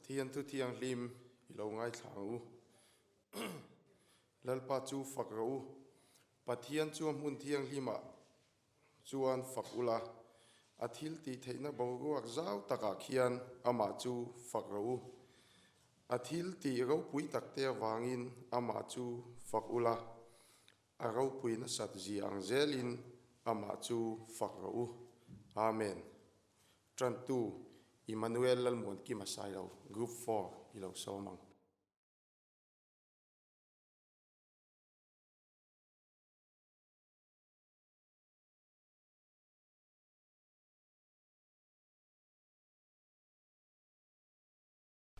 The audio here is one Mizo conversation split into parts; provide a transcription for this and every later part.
Pathian thu thianghlim i lo ngaithla ang u. Lalpa chu fak rawh u. Pathian chu a hmun thianghlimah chuan fak ula, a thil tih theihna boruak zau takah khian amah chu fak rawh u. A thil tih ropui takte avangin amah chu fak ula, a ropui nasat zia ang zelin amah chu fak rawh u. Amen. Tantu Emmanuel Lalmuankima Sailo, Group 4 i lo sawm ang.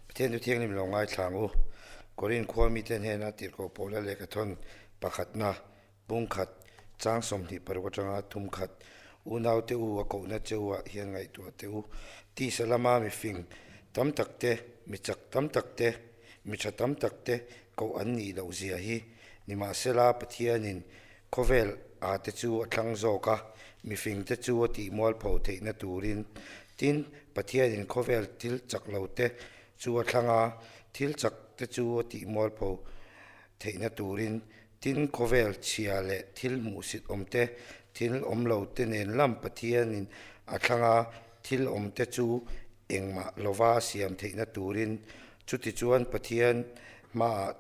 Pathian chu thianghlim lo ngaithla ang u. Korin khua mite hnena tirhkoh pawhla lehkhathawn pakhatna, bungkhat, chang 26 atanga thum khat, unaute u a kohna che u ah hian ngaihtuah teh u. Tisa lama mifing tam tak te, mi chak tam tak te, mi tha tam tak te koh an nih loh zia hi. Nimahsela Pathianin khawvel ah te chu a thlang zawk a, mifing te chu a tih mualpho theihna turin. Tin, Pathianin khawvel thil chak lo te chu a thlang a, thil chak te chu a tih mualpho theihna turin. Tin, khawvel chhia leh thil hmuhsit awm te, thil awm lo te nen lam Pathianin a thlang a, thil awm te chu engmah lova a siam theihna turin. Chutichuan Pathian hmaah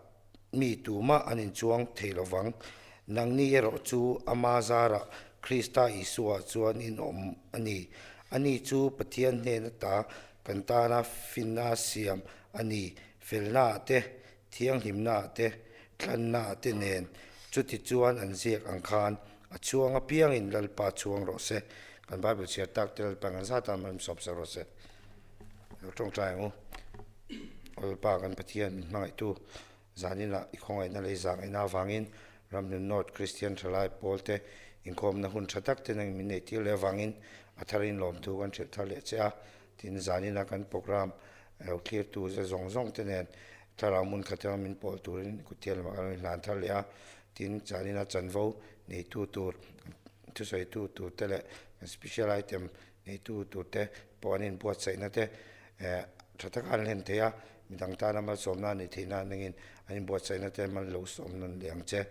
mi tumah an inchuang thei lo vang. Nangni erawh chu ama zarah Krista Isuaah chuan in awm a ni. Ani chu Pathian hnen ata kan tana finna siam a ni, felnaah te, thianghlimnaah te, tlannaah te nen. Chuti chuan an ziak ang khan a chhuang apiangin Lalpa chhuang rawh se. Kan Bible chhiar tak te Lalpa ngan zat a man sawp sak rawh se. Lo tawngtai ang u. Lalpa kan Pathian min hmangaihtu zaninah i khawngaihna leh i zahngaihna avangin Ramhlun North Kristian Thalai Pawlte inkhawmna hun tha tak te nang min neih tir leh avangin a tharin lawmthu kan hrilh thar leh che a. Tin, zanina kan programme lo thlirtu ze zawng zawng te nen thlarau hmun khat anga min pawl turin kut thiam lamah kan lo inhlan thar leh a. Tin, zanina chanvo neitu tur, thusawitu tur te leh special item neitu turte pawh an inbuatsaihna te tha taka an hlen thei a, midang tana malsawmna a nih theih nan nangin an inbuatsaihna te mal lo sawm nawn leh ang che.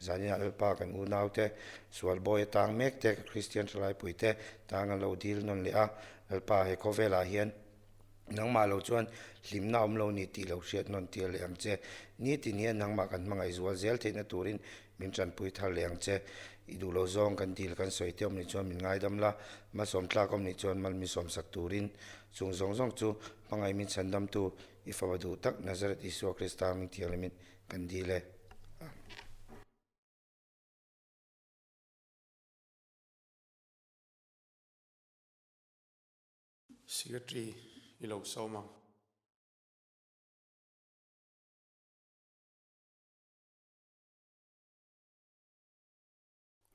Zaninah Lalpa kan unaute, sualbawi atang mek te, Kristian thalaipui te tan an lo dil nawn leh a, Lalpa he khawvelah hian nangmah lo chuan hlimna awm lo ni tih lo hriat nawn tir leh ang che. Nitin hian nangmah kan hmangaih zual zel theihna turin Min tanpui thar leh ang che. I duh lo zawng kan dil kan sawi te awm nih chuan min ngaidam la, malsawm tlak awm nih chuan mal min sawmsak turin chung zawng zawng chu hmangaih min chhandamtu i fapa duh tak Nazareth Isua Krista min thianghlimin kan dil e. Amen. Secretary i lo sawm ang.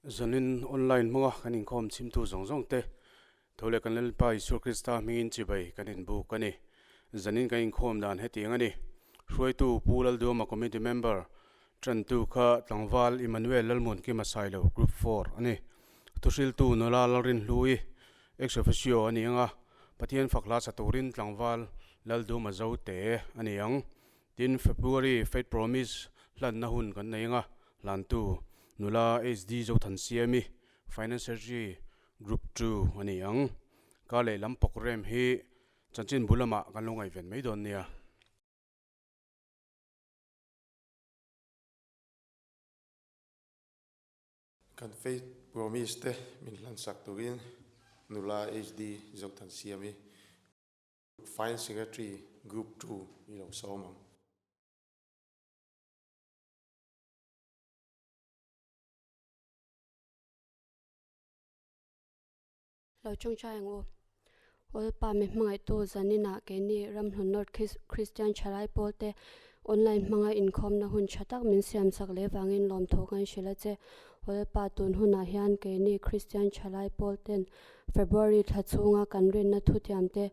Zanin online hmanga kan inkhawm chhimtu zawng zawng te tho leh kan Lalpa Isua Krista hmingin chibai kan inbuk a ni. Zanin kan inkhawm dan hetiang a ni. Hruaitu Pu Lalduama Committee Member tantu kha Tlangval Emmanuel Lalmuankima Sailo Group 4 a ni. Thuhriltu Nula Lalrinhlui Ex Officio a ni ang a, Pathian fak hla sa turin Tlangval Lalduma Zote a ni ang. Tin, February Faith Promise hlanna hun kan nei anga hlantu nula HD Zothansiami, Finance Secretary, Group 2 a ni ang. Kar leh lam programme hi chanchin bul lamah kan lo ngaihven mai dawn nia. Kan Faith Promise te min hlansak turin nula HD Zothansiami, Fine Secretary Group 2 i lo sawm ang. Lo chungchai ang u. Lalpa mi hmangaihtu zaninah keini Ramhlun North Christian Thalai Pawlte online hmanga inkhawmna hun tha tak min siamsak leh vangin lawmthu kan hrilh a che. Lalpa tun hunah hian keini Christian Thalai Pawlten February thla chhunga kan rinna thutiamte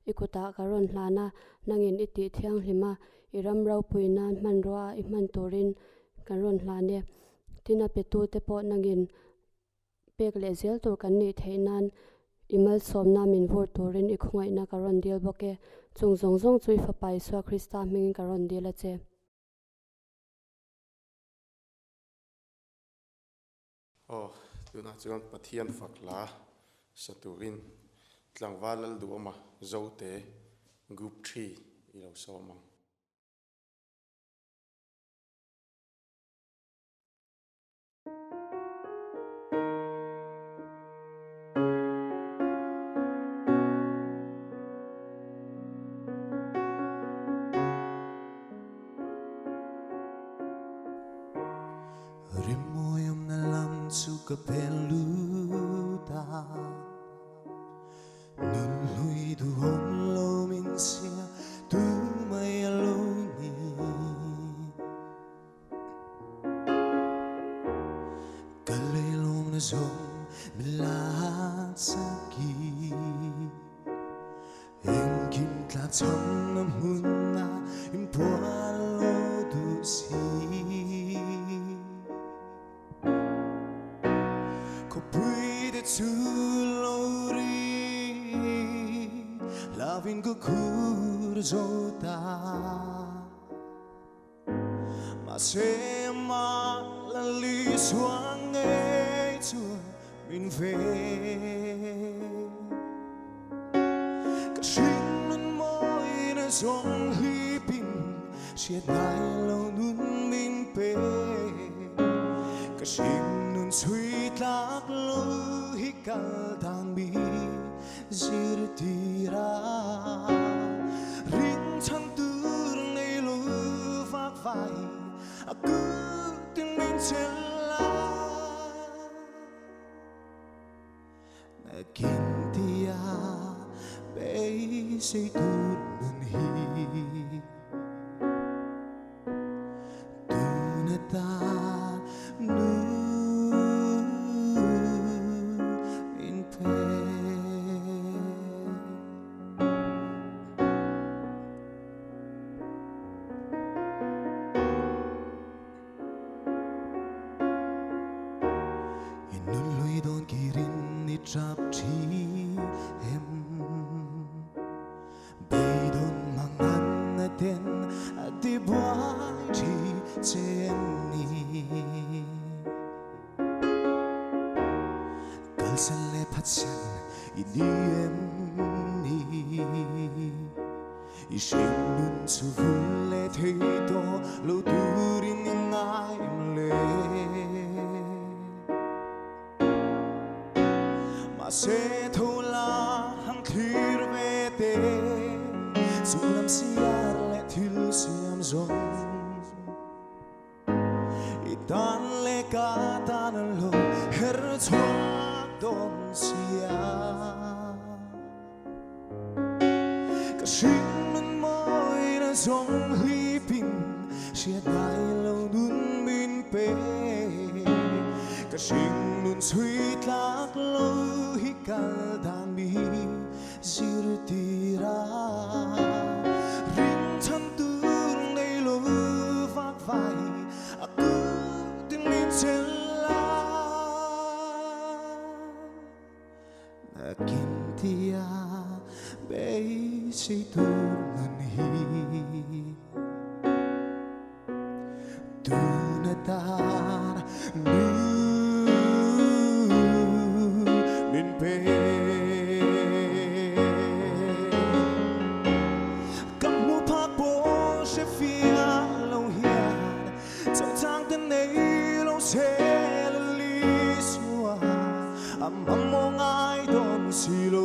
i kutah ka rawn hlan a, nangin i tih thianghlim a, i ram ropui nan hmanrua i hman turin kan rawn hlan e. Tin a petute pawh nangin pek leh zel tur kan nih theih nan I malsawmna min vur turin i khawngaihna ka rawn dil bawk e. Chung zawng zawng chu i Fapa Isua Krista hmingin ka rawn dil a che. Aw, tunah chuan Pathian fak hla sa turin tlangval Lalduhawma Zote Group Three i lo sawm ang. Rimawi awmna lam chu ka pen lut a, nun hlui duhawm lo min chhia tu mai a lo ni. Ka leilawmna zawng min la chaki, engkim tlakchhamna hmuna inpuan lo duh si. Khawpui te chu lo ri, hlavin ka khur zo ta. Mahse amah la li chuang ngei chuan min ve. Ka hringnun mawina zawng hlipin hriat ngai lo nun min pe. Ka hringnun chhui tlak lo hi kal dan mi zirtir a. Ring chhan tur nei lo vak vai a kutin min chel a. Nakin tia beisei tur nun hi tuna tan nun min pe. I nun hlui dawn kirin i tap thi em. Beidawn mangan a den a ti buai thi che em ni. Kalsan leh phatsan i ni em ni. I hringnun chu vul leh thei tawh lo turin i ngai em le. Mahse tho la han thlir ve te, chung lam siar leh thil siam zawng. I tan leh ka tan a lo her chhuak dawn sia. Ka hringnun mawina zawng hlipin hriat ngai lo nun min pe. Ka hringnun chhui tlak lo hi kal dan mi zirtir a. Ring chhan tur nei lo vak vai a kutin min chel a. Nakin tia beisei tur nun hi tuna tan nu min pe. Ka hmu phak pawh hre fiah lo hian Changchang te nei lo che la li chua a mamawh ngai dawn si lo.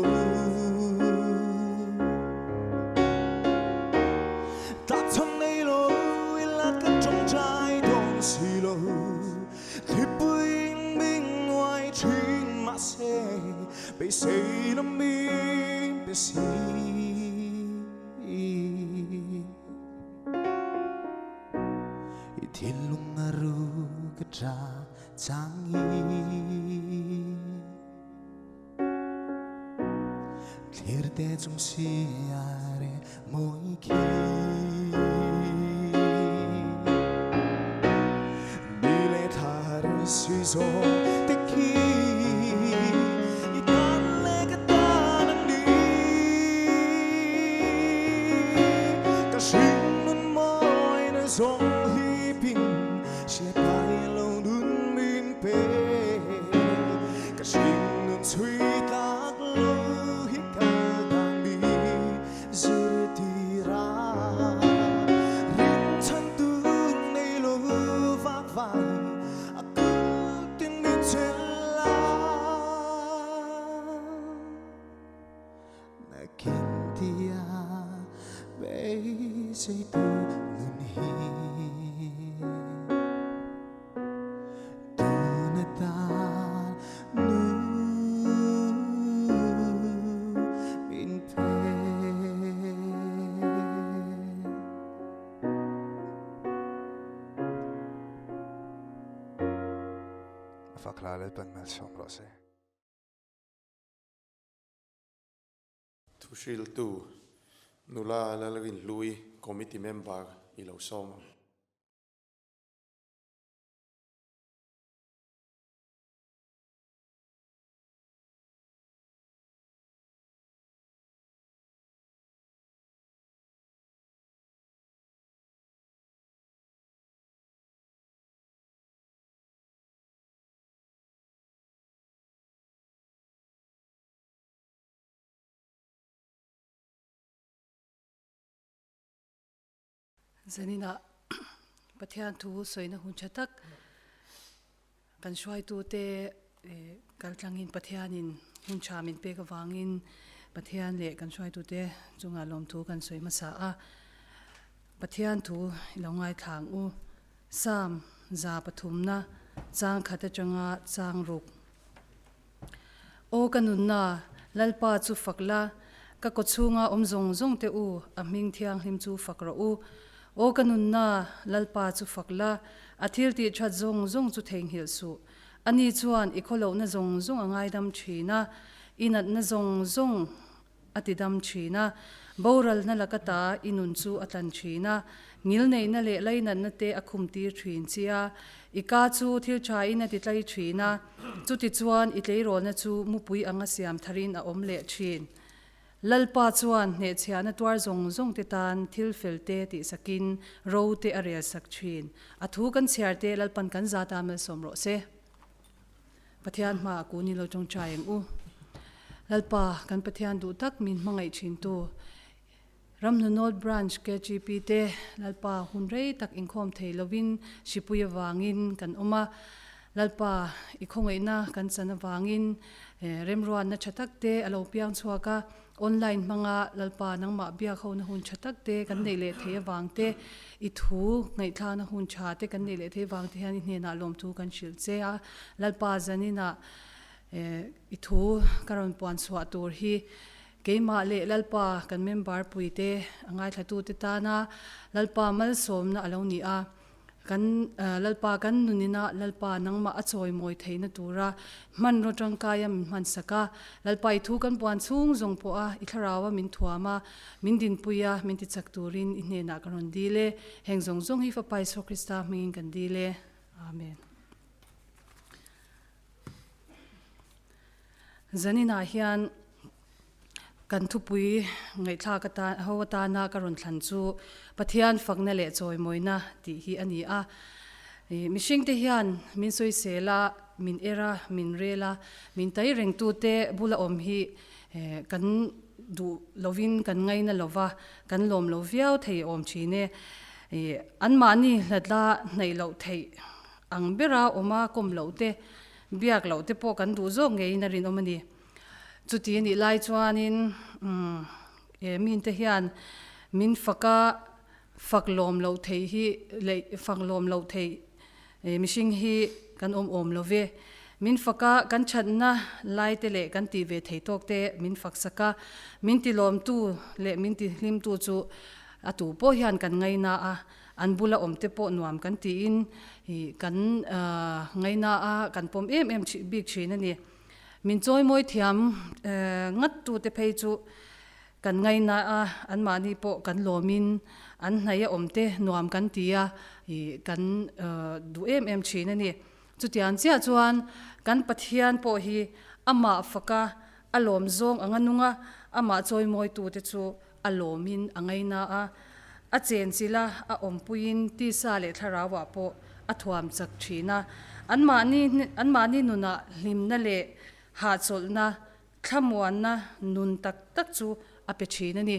Tlakchham nei lo ila ka tawngtai dawn si lo. Thlipui min nuai thin mahse beisei na min pe si. I thinlung a ru ka tha chang i Thlir te chung si a re mawi khi Ni le thar suy zo te khi I tan le ka Beiseitu nun hi tun atan nu min pe. A fak hla Lalpan malsawm rawh se. Thuhriltu nula Lalrinhlui Committee Member i lo sawm ang. Zaninah Pathian thu sawina hun tha tak kan hruaitute kaltlangin Pathianin hun tha min pek avangin Pathian leh kan hruaitute chungah lawmthu kan sawi hmasa a. Pathian thu i lo ngaithla ang u. Psalm 103na chang khat atanga chang ruk. Aw ka nunna, Lalpa chu fak la, ka kawchhunga awm zawng zawng te u, a hming thianghlim chu fak rawh u. Aw ka nunna, Lalpa chu fak la, a thil tih that zawng zawng chu theihnghilh suh. Ani chuan i khawlohna zawng zawng a ngaidam thin a, i natna zawng zawng a ti dam thin a, boralna laka ta i nun chu a tlan thin a, ngilneihna leh lainatna te a khum tir thin che a, i ka chu thil thain a ti tlai thin a, chutichuan i tleirawlna chu mupui anga siam tharin a awm leh thin. Lalpa chuan hnehchhiahna tuar zawng zawng te tan thil fel te tihsakin ro te a relsak thin. A thu kan chhiar te Lalpan kan zat a malsawm rawh se. Pathian hmaah kun i lo tawngtai ang u. Lalpa, kan Pathian duh tak min hmangaih thintu, Ramhnu North Branch KGP te Lalpa hun rei tak inkhawm thei lovin hripui avangin kan awm a. Lalpa, i khawngaihna kan chan avangin remruanna tha tak te a lo piang chhuak a. Online hmanga Lalpa nangmah biak hona hun tha tak te kan neih leh thei avang te, i thu ngaihthlakna hun tha te kan neih leh thei avang te hian i hnenah lawmthu kan hrilh che a. Lalpa zaninah i thu ka rawn puan chhuah tur hi keimah leh Lalpa kan member puite a ngaithlatute tana Lalpa malsawmna a lo ni a. Kan Lalpa kan nunina Lalpa nangmah a chawimawi theihna tura hmanraw tangkaia min hmansak a, Lalpa i thu kan puan chhung zawng pawh a, i thlaraua min thuam a, min dinpui a, min tichak turin i hnenah ka rawn dil e. Heng zawng zawng hi Fapa Isua Krista hmingin kan dil e. Amen. Zaninah hian. Kan thupui ngaihthlak atan ho atana ka rawn thlan chu Pathian fakna leh chawimawina tih hi a ni a. Mihringte hian min sawisel a, min er a, min rel a, min tai rengtute bula awm hi kan duh lovin kan ngaina lova, kan lawm lo viau thei awm thin e. Anmahni hlatla hnaih loh theih ang bera awma kawm loh te, biak loh te pawh kan duh zawk ngeiin a rinawm a ni. Chuti a nih lai chuanin he minte hian min faka fak lawm loh theih hi leh fak lawm loh theih mihring hi kan awm awm lo ve. Min faka kan thatna lai te leh kan tih ve thei tawk te min fak sak a, min ti lawmtu leh min ti hlimtu chu a tu pawh hian kan ngaina a, an bula awm te pawh nuam kan tiin kan ngaina a, kan pawm em em bik thin a ni. Min chawimawi thiam ngat tute phei chu kan ngaina a, anmahni pawh kan lawmin an hnaih a awm te nuam kan ti a, ih kan duh em em thin a ni. Chutiang chiah chuan kan Pathian pawh hi amah faka a lawm zawng anga nung a, amah chawimawi tute chu a lawmin a ngaina a, a chenchilh a, a awmpuiin tisa leh thlarauah pawh a thuam chak thin a. Anmahni anmahni nunah hlimna leh hahchawlhna, thlamuanna nun tak tak chu a pe thin a ni.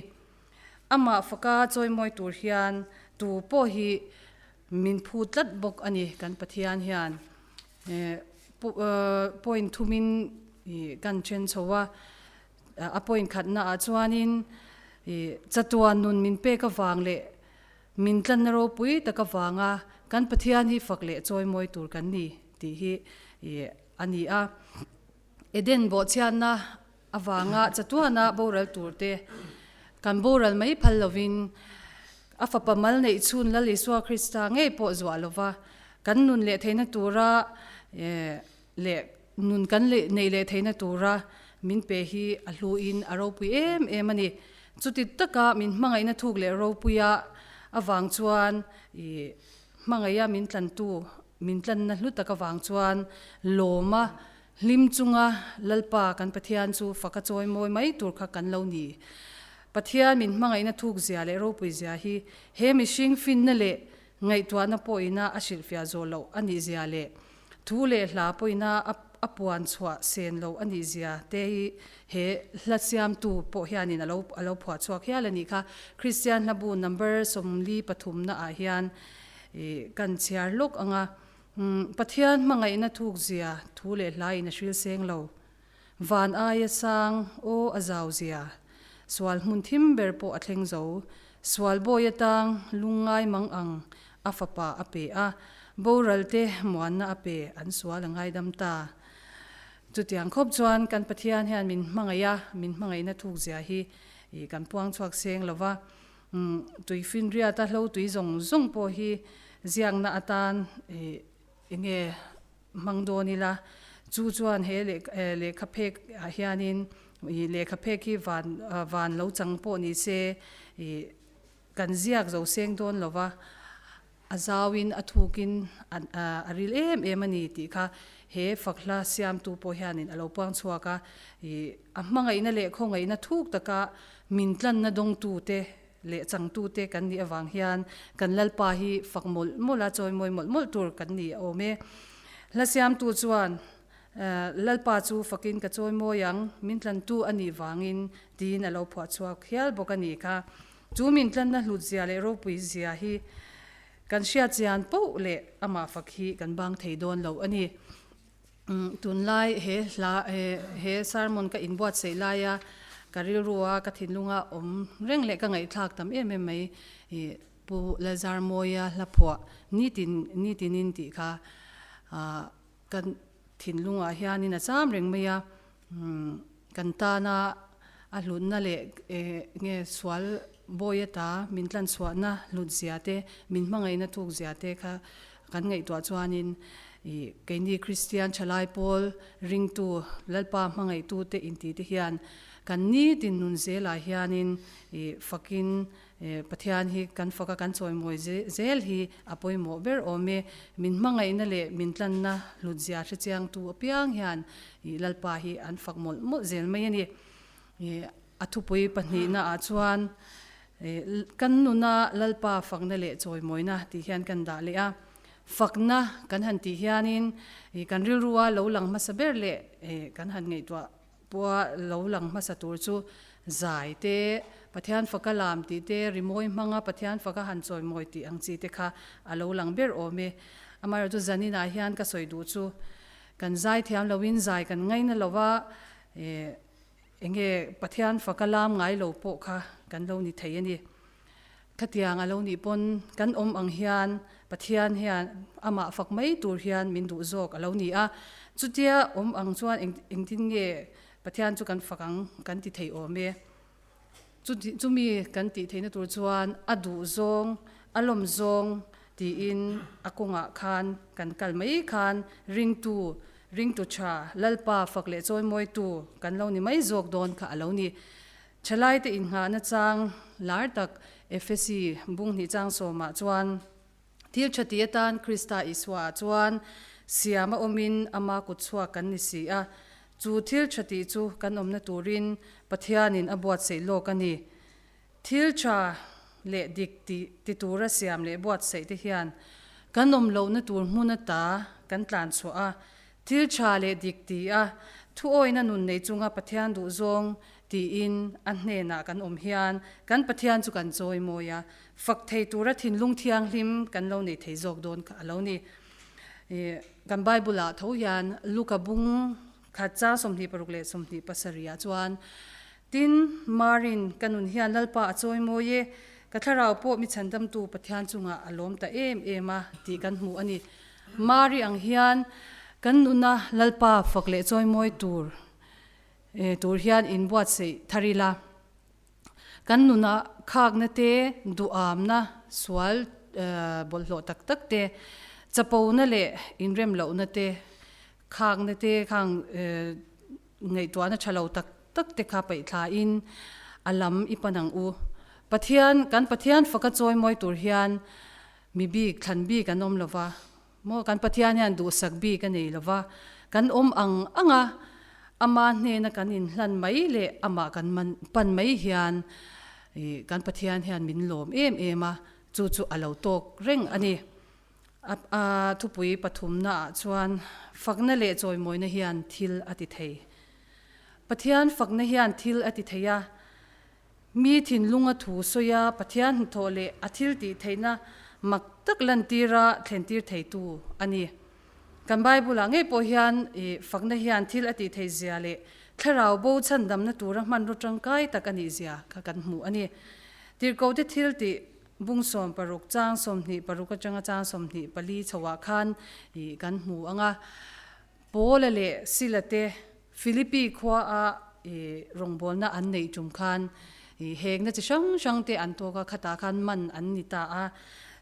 Amah faka chawimawi tur hian tu pawh hi min phu tlat bawk a ni kan Pathian hian. Point thumin kan then chho a. A point khatna ah chuanin chatuan nun min pek avang leh. Min tlanna ropui tak avanga kan Pathian hi fak leh chawimawi tur kan ni tih hi a ni a. Eden bawhchhiatna avanga chatuana boral turte kan boral mai phal lovin a fapa mal neih chhun Lal Isua Krista ngei pawh zuah lova kan nun leh theihna tura leh nun kan neih leh theihna tura min pe hi a hluin a ropui em em a ni. Chuti taka min hmangaihna thuk leh ropuia avang chuan ih hmangaiha min tlantu min tlanna hlu tak avang chuan lawma hlim chunga Lalpa kan Pathian chu faka chawi mawi mai tur kha kan lo ni. Pathian min hmangaihna thuk zia leh ropui zia hi he mihring finna leh Ngaihtuahna pawhina a hrilhfiah zawh loh a nih zia leh thu leh hla pawhina a puan chhuah sen loh a nih zia te hi he hla siamtu pawh hianin a lo a lo phuah chhuak hial a nih kha. Kristian hlabu number sawmli pathumna ah hian ih kan chhiar lawk ang a, Pathian hmangaihna thuk zia thu leh hla in a hril seng lo. Van aia sang aw a zau zia, sual hmun thim ber pawh a thleng zo. Sual bawi atang lungngai mang ang a fapa a pe a, boral te muanna a pe an sual a ngaidam ta. Chutiang khawp chuan kan Pathian hian min hmangaih a, min hmangaihna thuk zia hi kan puang chhuak seng lo va. Tuifinriata hlo tui zawng zawng pawh hi ziakna atan enge Hmang dawn ila, chu chuan he lehkha phek ah hianin ih lehkha phek hi van van lo chang pawh ni se ih kan ziak zo seng dawn lo va, a zauin a thukin a ril em em a ni tih kha he fakhla siamtu pawh hianin a lo puang chhuak a, ih a hmangaihna leh khawngaihna thuk taka min tlanna dawngtute leh changtute kan nih avang hian kan Lalpa hi fak mawlh mawlh a, chawimawi mawlh mawlh tur kan ni a awm e. Hla siamtu chuan, Lalpa chu fakin ka chawimawi ang, min tlantu a nih vangin, tiin a lo phuah chhuak hial bawk a nih kha. Chu min tlanna hlut zia leh ropui zia hi kan hriat chian poh leh amah fak hi kan bang thei dawn lo a ni. Tunlai he hla he sermon ka inbuatsaih laia ka rilrua ka thinlunga awm reng leh ka ngaihthlak tam em em mai ih Pu Lalzarmawia hla phuah nitin nitinin tih kha ka thinlungah hianin a cham reng mai a. Kan tana a hlutna leh nge sual bawi ata min tlanchhuahna hlut zia te, min hmangaihna thuk zia te kha kan ngaihtuah chuanin ih keini Kristian thalai pawl ringtu Lalpa hmangaihtu te inti te hian kan nitin nun zelah hianin ih fakin Pathian hi kan fak a, kan chawimawi zel hi a pawimawh ber awm e. Min hmangaihna leh min tlanna hlutzia hrechiangtu apiang hian Lalpa hi an fak mawlh mawlh zel mai a ni. A thupui pahnihna ah chuan kan nuna Lalpa fakna leh chawimawina tih hian kan dah leh a. Fakna kan han tih hianin kan rilrua lo lang hmasa ber leh kan han ngaihtuah Pua lo lang hmasa tur chu zai te, Pathian faka lam tih te, rimawi hmanga Pathian faka han chawimawi tih ang chi te kha a lo lang ber awm e. Amaherawhchu zaninah hian ka sawi duh chu kan zai thiam loin zai kan ngaina lo va, enge Pathian faka lam ngai lo pawh kha kan lo ni thei a ni. Khatiang a lo nih pawn kan awm ang hian Pathian hian amah fak mai tur hian min duh zawk a lo ni a. Chutia awm ang chuan engtin nge Pathian chu kan fak ang kan ti thei awm e. Chumi kan tih theihna tur chuan a duh zawng, a lawm zawng tiin a kawngah khan kan kal mai khan ringtu, ringtu tha, Lalpa fak leh chawimawitu kan lo ni mai zawk dawn kha a lo ni. Thalaite innghahna chang lar tak Efesi bunghnih chang sawmah chuan thil tha ti atan Krista Isuaah chuan siam a awmin ama kutchhuak kan ni si a, chu thil tha tih chu kan awmna turin Pathianin a buatsaih lawk a ni. Thil tha leh dik tih ti tura siam leh buatsaih te hian kan awm lohna tur hmun ata kan tlan chhuah a, thil tha leh dik ti a thuawina nun nei chunga Pathian duhzawng Tiin a hnenah kan awm hian kan Pathian chu kan chawi mawi a, fak thei tura thinlung thianghlim kan lo nei thei zawk dawn kha a lo ni. Kan Bible-ah tho hian Luka bung khat chang 26 leh 27 ah chuan, Tin, Marin, ka nun hian Lalpa a chawi mawi e. Ka thlarau pawh mi chhandamtu Pathian chungah a lawm ta em em a tih kan hmu a ni. Mari ang hian kan nuna Lalpa fak leh chawimawi tur tur hian inbuatsaih thar ila. Kan nunah khakna te, duhamna, sual bawlhhlawh tak tak te, chapona leh inremlohna te, khakna te khang ngaihtuahna tha lo tak tak te kha paihthlain a lam i pan ang u. Pathian, kan Pathian faka chawimawi tur hian mi bik, thlan bik an awm lova, Maw kan Pathian hian duhsak bik a nei lova, kan awm ang ang a, ama hnena kan inhlan mai leh amah kan pan mai hian kan Pathian hian min lawm em em a, chu chu a lo tawk reng a ni. A thupui pathumnaah chuan fakna leh chawimawina hian thil a ti thei. Pathian fakna hian thil a ti thei a, Mi thinlunga thu sawi a, Pathian hnathawh leh a thil tih theihna mak tak lantira thlentir theitu a ni. Kan Bible-ah ngei pawh hian fakna hian thil a tih theih zia leh thlarau bo chhandamna tura hmanraw tangkai tak a nih zia kha kan hmuh a ni. Tirhkohte thil tih bung 16 chang 26 atanga chang 24 chhoah khan kan hmu ang a. Paula leh Sila te Philippi khua a rawngbawlna an neih tum khan hengna chi hrang hrang te an tawk a, khatah khan man an ni ta a.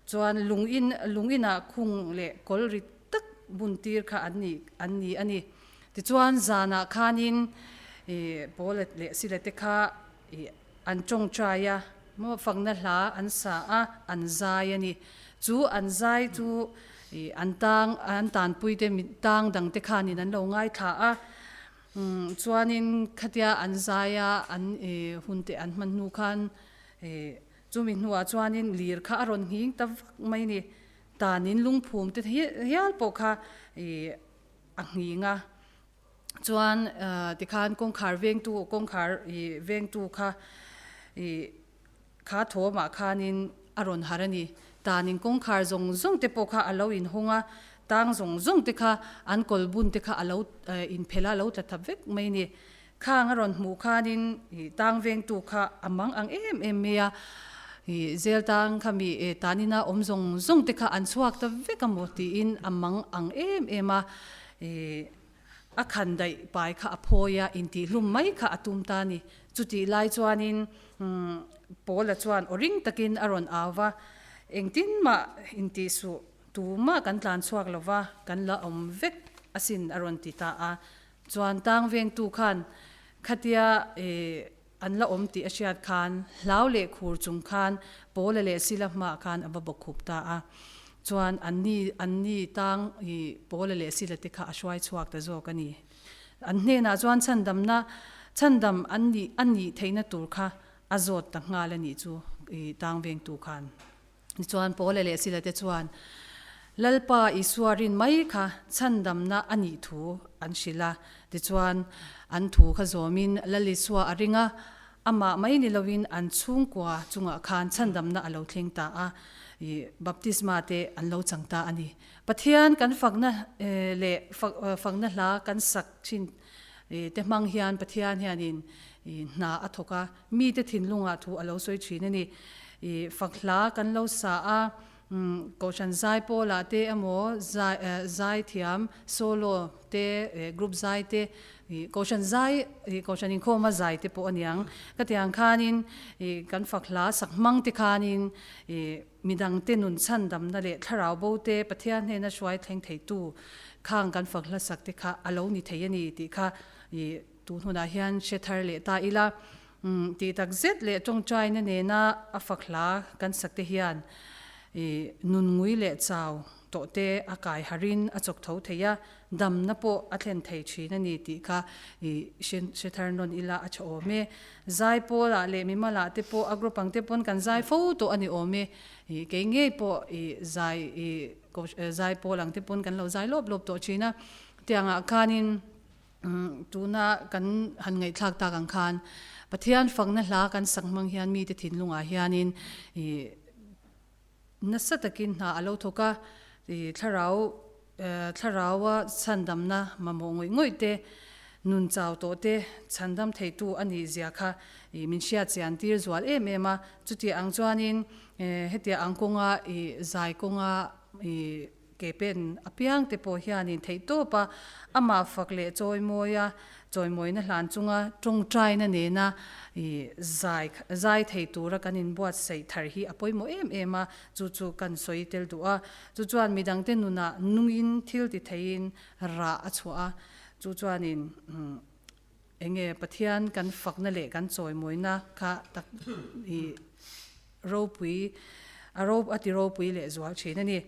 Chuan lung in lung inah khung leh kawl ri tak bun tir kha an ni an ni a ni. Tichuan zanah khanin Paula leh Sila te kha An tawngtai a, maw fakna hla an sa a, an zai a ni. Chu an zai chu an tang, an tanpui te tang dang te khanin an lo ngaithla a. Chuanin khatia an zai a, an hun te an hman hnu khan chumi hnuah chuanin lir kha a rawn nghing ta vak mai a ni. Tanin lungphum te hial pawh kha a nghing a. Chuan tikhan kawngkhar vengtu kawngkhar ih vengtu kha ih kha thawmah khanin a rawn harh a ni. Tanin kawngkhar zawng zawng te pawh kha a lo inhawng a, tang zawng zawng te kha an kawl bun te kha a lo inphelh a, a lo tla thap vek mai a ni. Khang a rawn hmuh khanin ih tang vengtu kha a mang ang em em mai a, ih zel tang kha mi tanina awm zawng zawng te kha an chhuak ta vek a maw tiin a mang ang em em a. Ih, a khan daih pai kha a phawi a, intihhlum mai kha a tum ta a ni. Chutih lai chuanin Paula chuan aw ring takin a rawn au va, Engtin mah intih suh, tumah kan tlan chhuak lo va, kan la awm vek asin a rawn ti ta a. Chuan tang vengtu khan khatia ih, An la awm tih a hriat khan hlau leh khur chung khan Paula leh Sila hmaah khan a va bawkkhup ta a. Chuan anni anni tang i Paula leh Sila te kha a hruai chhuak ta zawk a ni. An hnenah chuan chhandamna chhandam an nih a nih theihna tur kha a zawt ta nghal a nih chu i tang vengtu khan. Tichuan Paula leh Sila te chuan Lalpa Isua rin mai kha chhandamna a nih thu an hrilh a. Tichuan an thu kha zawmin Lal Isua a ring a, amah mai ni loin an chhungkua chungah khan chhandamna a lo thleng ta a, baptisma te an lo chang ta a ni. Pathian kan fakna leh fakna hla kan sak thin te hmang hian Pathian hianin hna a thawk a, mite thinlungah thu a lo sawi thin a ni. I fak hla kan lo sa a, Kohhran zai pawlah te emaw zai zai thiam solo te group zai te Kohhran zai Kohhran inkhawma zai te pawh a niang. Ka tiang khanin kan fak hla sak hmang te khanin midangte nun chhandamna leh thlarau bo te Pathian hnena hruai thleng theitu khang kan fak hla sak te kha a lo ni thei a ni tih kha Tun hunah hian hre thar leh ta ila, tih tak zet leh tawngtaina nena a fak hla kan sak te hian nun ngui leh chau tawh te a kai harin a chawk tho thei a, damna pawh a thlen thei thin a ni tih kha hre thar nawn ila a tha awm e. Zai pawlah leh mimalah te pawh a group ang te pawn kan zai fo tawh a ni awm e. Kei ngei pawh zai zai pawl ang te pawn kan lo zai lawp lawp tawh thin a, tiangah khanin Tuna kan han ngaihthlak tak ang khan Pathian fakna hla kan sak hmang hian mite thinlungah hianin ih nasa takin hna a lo thawk a, ih thlarau thlaraua chhandamna mamawh ngawih ngawih te. Nun chau tawh te chhandam theitu a nih zia kha min hriat chian tir zual em em a. Chuti ang chuanin hetia ang kawnga i zai kawnga i ke pen apiang te pawh hianin theihtawp a, amah fak leh chawimawi a, chawimawina hlan chunga tawngtaina nena i zai zai thei tura kan inbuatsaih thar hi a pawimawh em em a, chu chu kan sawi tel duh a. Chu chuan midangte nunah nungin thil ti theiin rah a chhuah a, chu chuanin enge Pathian kan fakna leh kan chawimawina kha tak i ropui a ro a ti ropui leh zual thin a ni.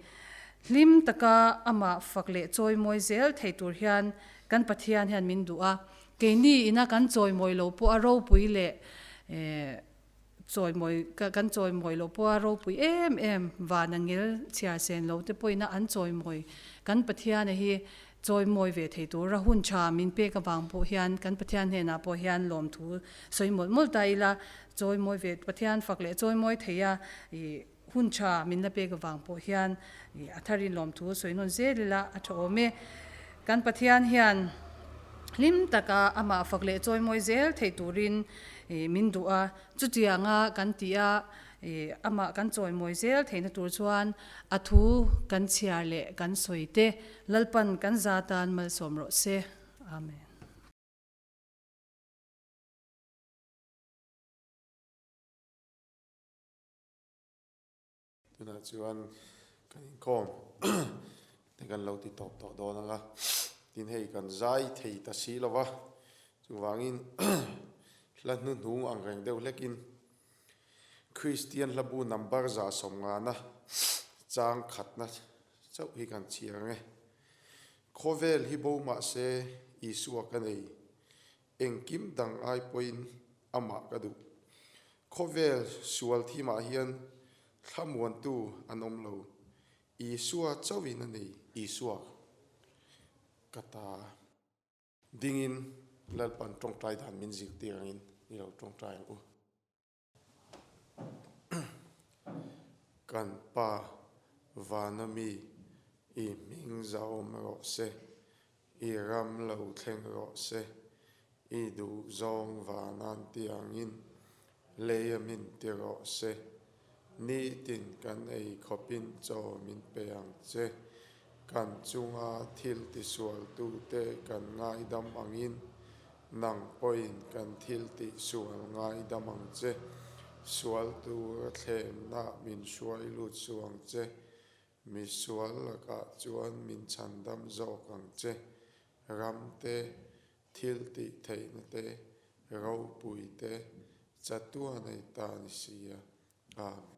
Hlim taka amah fak leh chawimawi zel thei tur hian kan Pathian hian min duh a, keini ina kan chawimawi lo pawh a ropui leh Chawimawi kan chawimawi loh pawha ropui em em van a ngil chhiar sen lo te pawhin an chawimawi kan Pathiana hi chawimawi ve thei tura hun tha min pek avang pawh hian kan Pathian hnenah pawh hian lawmthu sawi mawlh mawlh ta ila chawimawi ve Pathian fak leh chawimawi thei a ih hun tha min la pek avang pawh hian ih a tharin lawmthu sawi nawn zel ila a tha awm e. Kan Pathian hian hlim taka amah fak leh chawimawi zel theih turin min duh a, chutianga kan tih a amah kan chawimawi zel theihna tur chuan a thu kan chhiar leh kan sawi te Lalpan kan za tan malsawm rawh se. Amen. Tunah chuan kan inkhawm te kan lo ti tawp tawh dawn ang a, tin hei kan zai thei ta si lo va, chuvangin hla hnuhnung ang reng deuh hlekin Kristian hlabu number 150 chang khatna chauh hi kan chhiar ang e. Khawvel hi bo mah se Isua ka nei, engkim dang ai pawhin amah ka duh. Khawvel sual thimah hian thlamuantu an awm lo. Isua chauhin a nei. Isua ka ta dingin Lalpan tawngtai dan min zirtir angin i lo tawngtai ang u. Kan Pa vana mi i hming zahawm rawh se, i ram lo thleng rawh se, i duhzawng vanan tiangin lei a min ti rawh se, nitin kan ei khawpin chaw min pe ang che, kan chunga thil tisualtute kan ngaidam angin Nang pawhin kan thil tih sual ngaidam ang che, sual tura thlemna min hruai lut suh ang che, mi sual lakah chuan min chhandam zawk ang che, ram te, thil tih theihna te, ropui te, chatuan ei ta ni sia. Amen.